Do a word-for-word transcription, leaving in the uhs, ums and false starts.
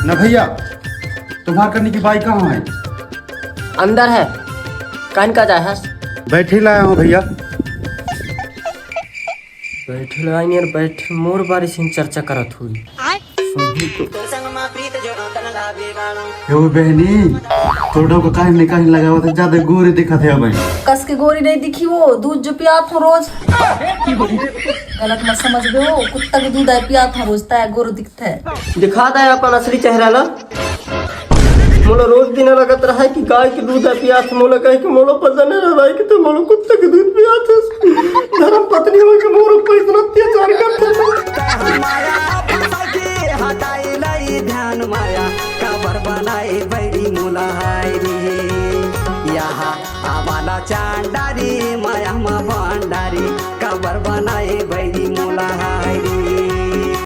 ना भैया, तुम्हार करने की बाई कहाँ है? अंदर है। कान का जाए हस? बैठे लाया हूँ भैया। बैठे लाइन यार, बैठ, मोर बारे से चर्चा करत हुई। यो बहनी, तोड़ो को काहे नहीं काहे लगावत है, ज्यादा गोरे दिखत है भाई। कस के गोरी नहीं दिखी, वो दूध जो पियात हो रोज। गलत मत समझ बे, वो कुत्ता के दूध है पियात हो रोज, तय गोर दिखता है। दिखा दे अपन असली चेहरा ला। मोला रोज दिन लगत रहा है कि गाय के दूध है पियात, मोला कहे कि मोला पता नहीं रहा है कि तो मोला कुत्ता के दूध पियात है। धर्म पत्नी हो के